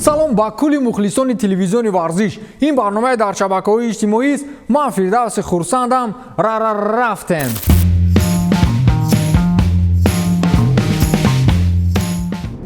Салом ба кулли мухлисони телевизиони «Варзиш». Ин барномаи дар шабакаҳои иҷтимоист. Ман Фирдавси Хурсандам. Рафтем.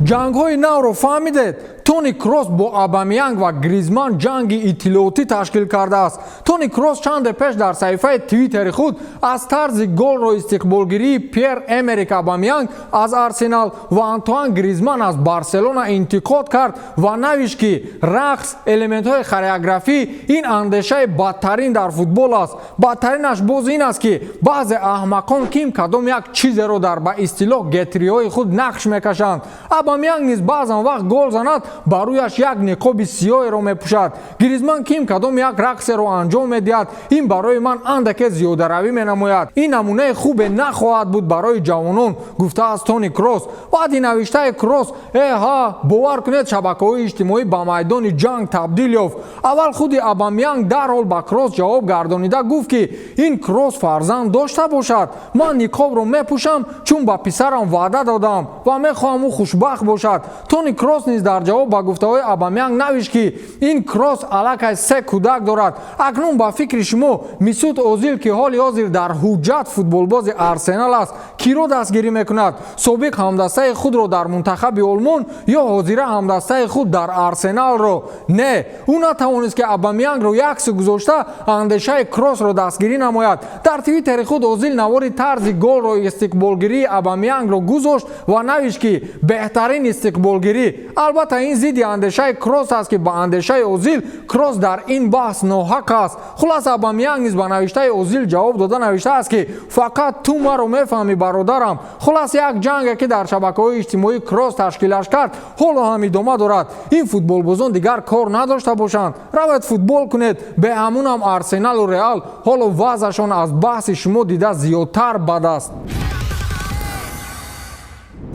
Ҷангҳои навро фаҳмидед? Тони Кросс бо Абамиянг ва Гризман ҷанги иттилоотӣ ташкил кардааст. Тони Кросс чанде пеш дар саҳифаи Твиттери худ аз тарзи голро истиқболгирии Пьер Эмерик Абамиянг аз Арсенал ва Антуан Гризман аз Барселона интиқод кард ва навишт, ки рақс, элементҳои хореографӣ ин андешаи бадтарин дар футбол аст. Бадтаринаш боз ин аст, ки баъзе аҳмақон ким кадом як чизеро дар ба истилоҳ гетриҳои худ нақш мекашанд. Абамиянг низ баъзан вақт гол занад, ба рӯяш як ниқоби сиёҳеро мепӯшад. Гризман ким кадом як рақсеро анҷом медиҳад. Ин барои ман андаке зиёдаравӣ менамояд. Ин намунаи хубе нахоҳад буд барои ҷавонон, гуфтааст Тони Кросс. Баъди навиштаи Кросс, эҳа, бовар кунед, шабакаҳои иҷтимоӣ ба майдони ҷанг табдил ёфт. Аввал худи Абамиянг дарҳол ба Кросс ҷавоб гардонида гуфт, ки ин Кросс фарзанд дошта бошад, ман ниқобро мепӯшам, чун ба писарам ваъда додам ва мехоҳам ӯ хушбахт бошад. Тони Кросс низ дар ҷавоб ба гуфтаҳои Абамиянг навишт, ки ин Кросс аллакай се кӯдак дорад. Акнун ба фикри шумо, Мисут Озил, ки ҳоли ҳозир дар ҳуҷҷат футболбози Арсенал аст, киро дастгирӣ мекунад? Собиқ ҳамдастаи худро дар мунтахаби Олмон ё ҳозира ҳамдастаи худ дар Арсеналро? Не, ӯ натавонист, ки Абамиянгро як су гузошта, андешаи Кроссро дастгирӣ намояд. Дар Твиттери худ Озил навори тарзи голро истиқболгирии Абамиянгро гузошт ва навишт, ки беҳтарин истиқболгирӣ. Албатта, ин зидди андешаи Кросс аст, ки ба андешаи Озил Кросс дар ин баҳс ноҳақ аст. Хулас, Абамиянг низ ба навиштаи Озил ҷавоб дода навиштааст, ки фақат ту маро мефаҳмӣ, бародарам. Хулас, як ҷанге, ки дар шабакаҳои иҷтимоӣ Кросс ташкилаш кард, ҳоло ҳам идома дорад. Ин футболбозон дигар кор надошта бошанд, равед футбол кунед. Беҳамунам Арсеналу Реал ҳоло вазъашон аз баҳси шумо дида зиёдтар бад аст.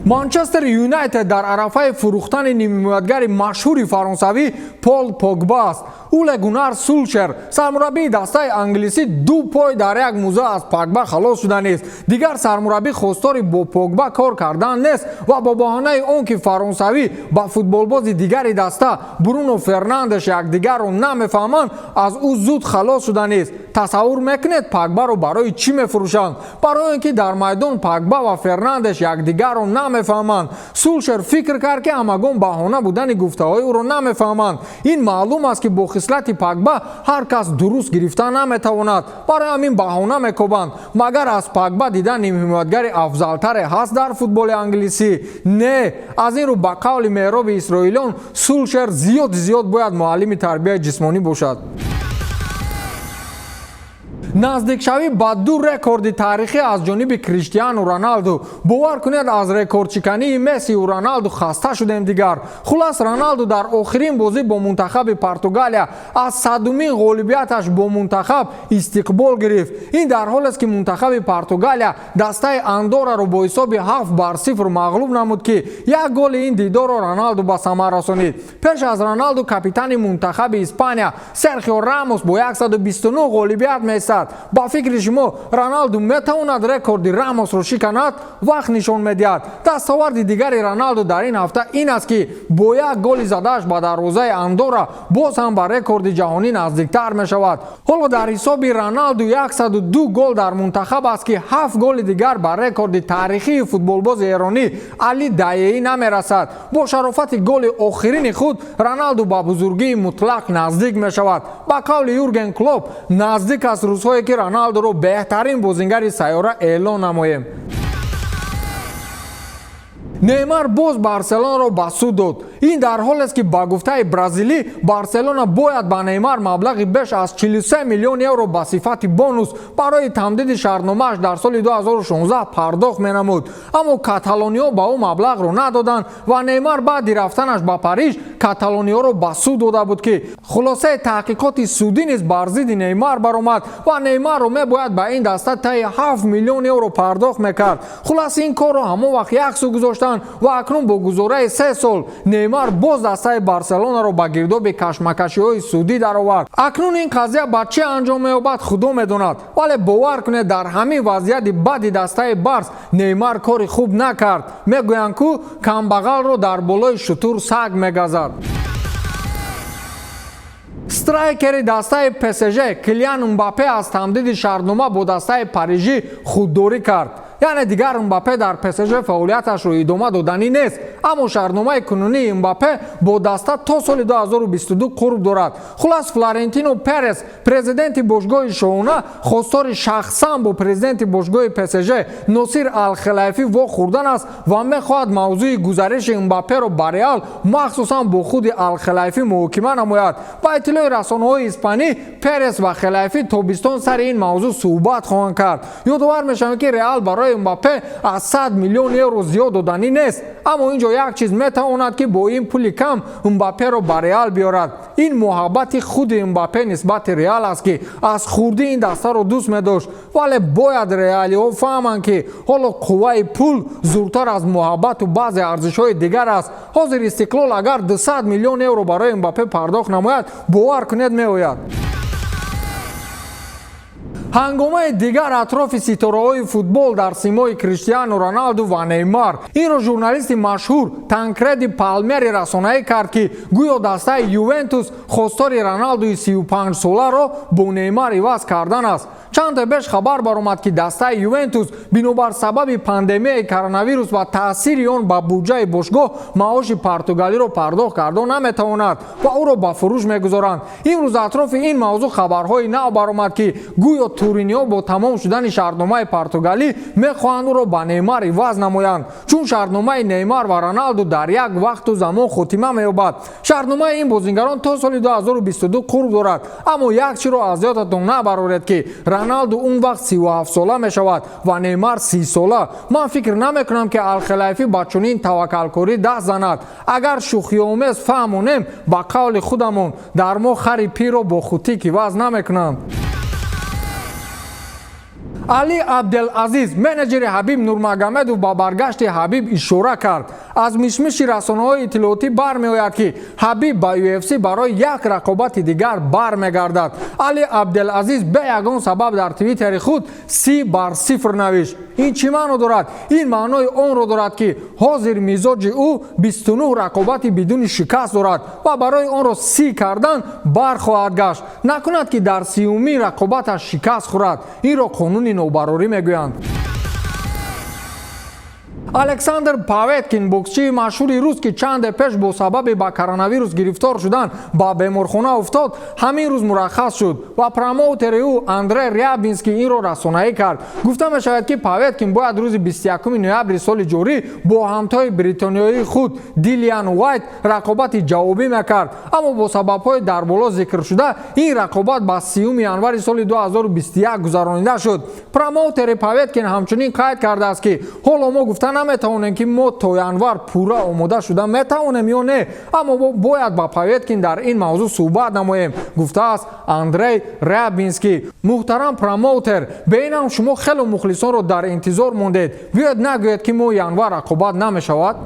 Манчестер Юнайтед дар арафаи фурӯхтани нимҳимоятгари машҳури фаронсавӣ Пол Погба аст. Уле Гунар Сулшер, сармураббии дастаи англисӣ, ду пой дар як муза аз Погба халос шуда нест. Дигар сармураббӣ хостори бо Погба кор кардан нест ва бо баҳонаи он ки фаронсавӣ ба футболбози дигари даста Бруно Фернандеш якдигарро намефаҳманд, аз ӯ зуд халос шуда нест. Тасаввур мекунед, Погбаро барои чӣ мефурӯшанд? Барои он ки дар майдон Погба ва Фернандеш якдигарро намефаҳманд. Сулшер фикр кард, ки ҳамагон баҳона будани гуфтаҳои ӯро намефаҳманд. Ин маълум аст, ки бо хислати Погба ҳар кас дуруст гирифта наметавонад, барои ҳамин баҳона мекобанд. Магар аз Погба дида нимҳимоятгари афзалтаре ҳаст дар футболи англисӣ? Не. Аз ин рӯ, ба қавли меҳроби исроилён, Сулшер зиёд зиёд бояд муаллими тарбияи ҷисмонӣ бошад. Наздикшавӣ ба ду рекорди таърихӣ аз ҷониби Криштиану Роналду. Бовар кунед, аз рекордшикании Мессиу Роналду хаста шудем дигар. Хулас, Роналду дар охирин бозӣ бо мунтахаби Португалия аз 100-умин ғолибияташ бо мунтахаб истиқбол гирифт. Ин дар ҳолест, ки мунтахаби Португалия дастаи Андораро бо ҳисоби 7-0 мағлуб намуд, ки як голи ин дидорро Роналду ба самар расонид. Пеш аз Роналду капитани мунтахаби Испания Серхио Рамос бо 129 ғолибият меистад. Ба фикри шумо, Роналду метавонад рекорди Рамосро шиканад? Вақт нишон медиҳад. Дастоварди дигари Роналду дар ин ҳафта ин аст, ки бо як голи задааш ба дарвозаи Андора боз ҳам ба рекорди ҷаҳонӣ наздиктар мешавад. Ҳоло дар ҳисоби Роналду 102 гол дар мунтахаб аст, ки ҳафт голи дигар ба рекорди таърихии футболбози эронӣ Али Даеӣ намерасад. Бо шарофати голи охирини худ Роналду ба бузургии мутлақ наздик мешавад. Ба қавли Юрген Клоп, наздик аст рӯзҳое, ки Роналдуро беҳтарин бозингари сайёра эълон намоем. Неймар боз Барселонаро ба суд дод. Ин дар ҳолест, ки ба гуфтаи бразилӣ, Барселона бояд ба Неймар маблағи беш аз 43 миллион евро ба сифати бонус барои тамдиди шартномааш дар соли 2016 пардохт менамуд, аммо каталониҳо ба ӯ маблағро надоданд ва Неймар баъди рафтанаш ба Париж каталониҳоро ба суд дода буд, ки хулосаи таҳқиқоти судӣ низ бар зидди Неймар баромад ва Неймарро мебояд ба ин даста таи 7 миллион евро пардохт мекард. Хулас, ин корро ҳамон вақт як су гузоштанд ва акнун бо гузораи 3 сол Неймар боз дастаи Барселонаро ба гирдоби кашмакашиҳои судӣ даровард. Акнун ин қазия ба чӣ анҷом меёбад, худо медонад, вале бовар кунед, дар ҳамин вазъияти бади дастаи Барс Неймар кори хуб накард. Мегӯянд, ку камбағалро дар болои шутур саг мегазад. Страйкери дастаи ПСЖ Килиан Мбаппе аз тамдиди шартнома бо дастаи Парижӣ худдорӣ кард. Яъне дигар Мбаппе дар ПСЖ фаъолияташро идома доданӣ нест, аммо шартномаи кунунии Мбаппе бо даста то соли 2022 қурб дорад. Хулас, Флорентино Перес, президенти бошгоҳи шоҳона, хостори шахсан бо президенти бошгоҳи ПСЖ Носир Алхелайфӣ вохӯрдан аст ва мехоҳад мавзӯи гузариши Мбапперо ба Реал махсусан бо худи Алхелайфӣ муҳокима намояд. Ба иттилои расонаҳои испанӣ, Перес ва Хелайфӣ тобистон сари ин мавзӯъ суҳбат хоҳанд кард. Ёдовар мешавем, ки Реал барои Мбаппе аз 100 миллион евро зиёд доданӣ нест, аммо ин ҷо як чиз метавонад, ки бо ин пули кам Мбапперо ба Реал биёрад. Ин муҳаббати худи Мбаппе нисбати Реал аст, ки аз хурдӣ ин дастаро дӯст медошт. Вале бояд реалиҳо фаҳманд, ки ҳоло қувваи пул зуртар аз муҳаббату баъзе арзишҳои дигар аст. Ҳозир Истиқлол агар 200 миллион евро барои Мбаппе пардохт намояд, бовар кунед, меояд. Ҳангомаи дигар атрофи ситораҳои футбол дар симои Криштиану Роналду ва Неймар. Инро журналисти машҳур Танкреди Палмери расонаӣ кард, ки гӯё дастаи Ювентус хостори Роналдуи 35-соларо бо Неймар иваз кардан аст. Чанде беш хабар баромад, ки дастаи Ювентус бинобар сабаби пандемияи коронавирус ва таъсири он ба буҷаи бошгоҳ маоши португалиро пардохт карда наметавонад ва ӯро ба фурӯш мегузоранд. Имрӯз атрофи ин мавзӯъ хабарҳои нав баромад, ки гӯё туриниҳо бо тамом шудани шартномаи португалӣ мехоҳанд ӯро ба Неймар иваз намоянд, чун шартномаи Неймар ва Роналду дар як вақту замон хотима меёбад. Шартномаи ин бозингарон то соли 2022 қурб дорад, аммо як чиро аз ёдатон набароред, ки Роналду он вақт 37-сола мешавад ва Неймар 30-сола. Ман фикр намекунам, ки Алхелайфӣ ба чунин таваккалкорӣ даст занад. Агар шӯхиомез фаҳмонем, ба қавли худамон, дар мо хари пирро бо хутик иваз намекунанд. Али Абделазиз, менеҷери Ҳабиб Нурмагомедов, ба баргашти Ҳабиб ишора кард. Аз мишмиши расонаҳои иттилоотӣ бармеояд, ки Ҳабиб ба UFC барои як рақобати дигар бармегардад. Али Абделазиз бе ягон сабаб дар твиттери худ 30 бар 0 навишт. Ин чӣ маъно дорад? Ин маънои онро дорад, ки ҳозир мизоҷи ӯ 29 рақобати бидуни шикаст дорад ва барои онро 30 кардан бархоҳад гашт. Накунад, ки дар сиюмин рақобаташ шикаст хӯрад. Инро қонуни нобарорӣ мегӯянд. Александр Поветкин, боксчии машҳури рус, ки чанде пеш бо сабаби ба коронавирус гирифтор шудан ба беморхона уфтод, ҳамин рӯз мураххас шуд ва промоутери ӯ Андрей Рябинский инро расонаӣ кард. Гуфта мешавад, ки Поветкин бояд рӯзи 21 ноябри соли ҷорӣ бо ҳамтои бритониёии худ Дилиан Уайт рақобати ҷавобӣ мекард, аммо бо сабабҳои дар боло зикршуда ин рақобат ба 30 январи соли 2021 гузаронида шуд. Промоутери Поветкин ҳамчунин қайд кардааст, ки ҳоло мо гуфта наметавонем, ки мо то январ пурра омода шуда метавонем ё не, аммо мо бояд ба Поветкин дар ин мавзӯъ суҳбат намоем, гуфтааст Андрей Рябинский. Муҳтарам промоутер, беинам шумо хело мухлисонро дар интизор мондед. Биёед, нагӯед, ки мо январ рақобат намешавад.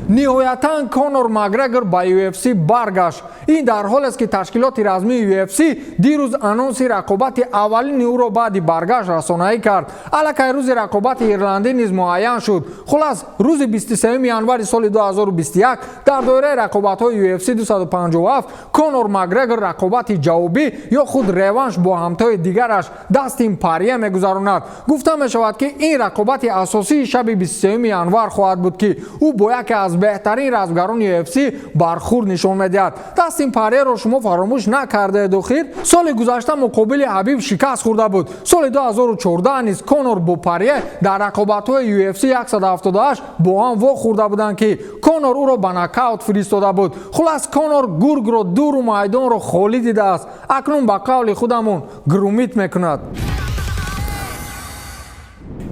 Ниҳоятан Конор Макгрегор ба UFC баргашт. Ин дар ҳолест, ки ташкилоти размии UFC дирӯз анонси рақобати аввалини ӯро баъди баргашт расонаӣ кард. Аллакай рӯзи рақобати ирландӣ низ муайян шуд. Хулас, рӯзи 23 январи соли 2021 дар доираи рақобатҳои UFC 257 Конор Макгрегор рақобати ҷавобӣ ё худ реванш бо ҳамтои дигараш Дастин Парье мегузаронад. Гуфта мешавад, ки ин рақобати асосии шаби 23 январ хоҳад буд, ки ӯ бо яке аз беҳтарин размгарони UFC бархӯрд нишон медиҳад. Дастин Парьеро шумо фаромӯш накардаед. Охир соли гузашта муқобили Ҳабиб шикаст хӯрда буд. Соли 2014 низ Конор бо Парье дар рақобатҳои UFC 178 бо ҳам вохӯрда буданд, ки Конор ӯро ба нокаут фиристода буд. Хулас, Конор гургро дуру майдонро холӣ дидааст. Акнун, ба қавли худамон, грумить мекунад.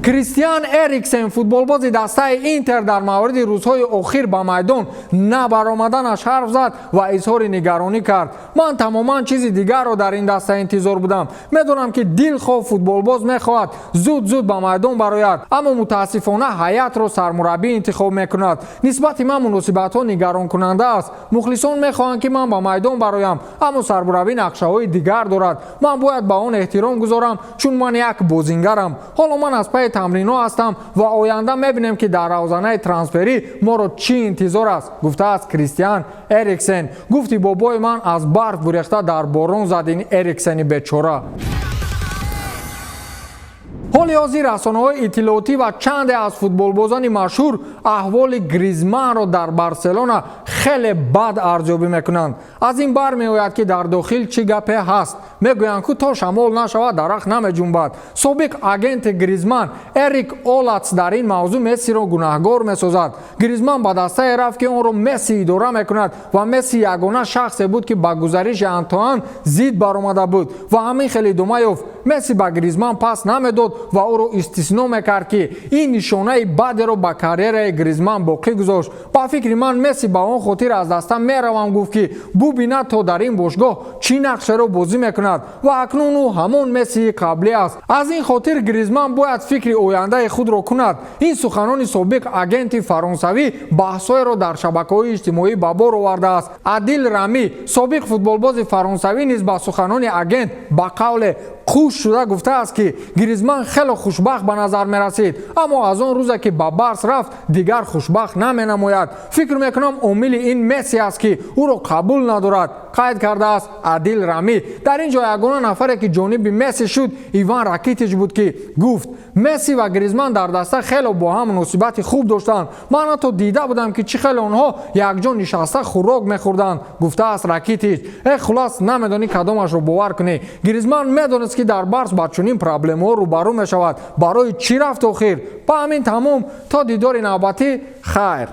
Кристиан Эриксен, футболбози дастаи Интер, дар мавриди рӯзҳои охир ба майдон набаромаданаш ҳарф зад ва изҳори нигаронӣ кард. Ман тамоман чизи дигарро дар ин даста интизор будам. Медонам, ки дилхоҳ футболбоз мехоҳад зуд-зуд ба майдон барояд, аммо мутаассифона ҳайатро сармураббӣ интихоб мекунад. Нисбати ман муносибатҳо нигаронкунанда аст. Мухлисон мехоҳанд, ки ман ба майдон бароям, аммо сармураббӣ нақшаҳои дигар дорад. Ман бояд ба он эҳтиром гузорам, чун ман як бозингарам. Ҳоло ман аз пайи Тамринҳо ҳастам ва оянда мебинем, ки дар равзанаи трансферӣ моро чӣ интизор аст, гуфтааст Кристиан Эриксен. Гуфти бобои ман, аз барф гурехта, дар борон зад ин Эриксени бечора. Ҳоли ҳозир расонаҳои иттилоотӣ ва чанде аз футболбозони машҳур аҳволи Гризманро дар Барселона хеле бад арзёбӣ мекунанд. Аз ин бармеояд, ки дар дохил чӣ гапе ҳаст. Мегӯянд, ку то шамол нашавад, дарахт намеҷунбад. Собиқ агенти Гризман Эрик Олатс дар ин мавзӯъ Мессиро гунаҳгор месозад. Гризман ба дастае рафт, ки онро Месси идора мекунад, ва Месси ягона шахсе буд, ки ба гузариши Антуан зид баромада буд, ва ҳамин хел идома ёфт. Месси ба Гризман пас намедод ва ӯро истисно мекард, ки ин нишонаи бадеро ба карьераи Гризман боқӣ гузошт. Ба фикри ман, Месси ба он хотир аз даста меравам гуфт, ки бубинад, то дар ин бошгоҳ чӣ нақшеро бозӣ мекунад, ва акнун ӯ ҳамон Мессии қаблӣ аст. Аз ин хотир Гризман бояд фикри ояндаи худро кунад. Ин суханони собиқ агенти фаронсавӣ баҳсҳоеро дар шабакаҳои иҷтимоӣ ба бор овардааст. Адил Рамӣ, собиқ футболбози фаронсавӣ, низ ба суханони агент ба қавле қуш шуда гуфтааст, ки Гризман хеле хушбахт ба назар мерасид, аммо аз он рӯзе, ки ба Барс рафт, дигар хушбахт наменамояд. Фикр мекунам, омили ин Месси аст, ки ӯро қабул надорад, қайд кардааст Адил Рамӣ. Дар ин ҷо ягона нафаре, ки ҷониби Месси шуд, Иван Ракитич буд, ки гуфт: «Месси ва Гризман дар даста хеле бо ҳам муносибати хуб доштанд. Ман ҳатто дида будам, ки чӣ хеле онҳо якҷо нишаста хӯрок мехӯрданд», гуфтааст Ракитич. Хулас, намедонӣ кадомашро бовар кунӣ. Гризман медонист, ки дар Барс ба чунин проблемаҳо рӯбарӯ мешавад. Барои чӣ рафт охир? Ба ҳамин тамом. То дидори навбатӣ, хайр.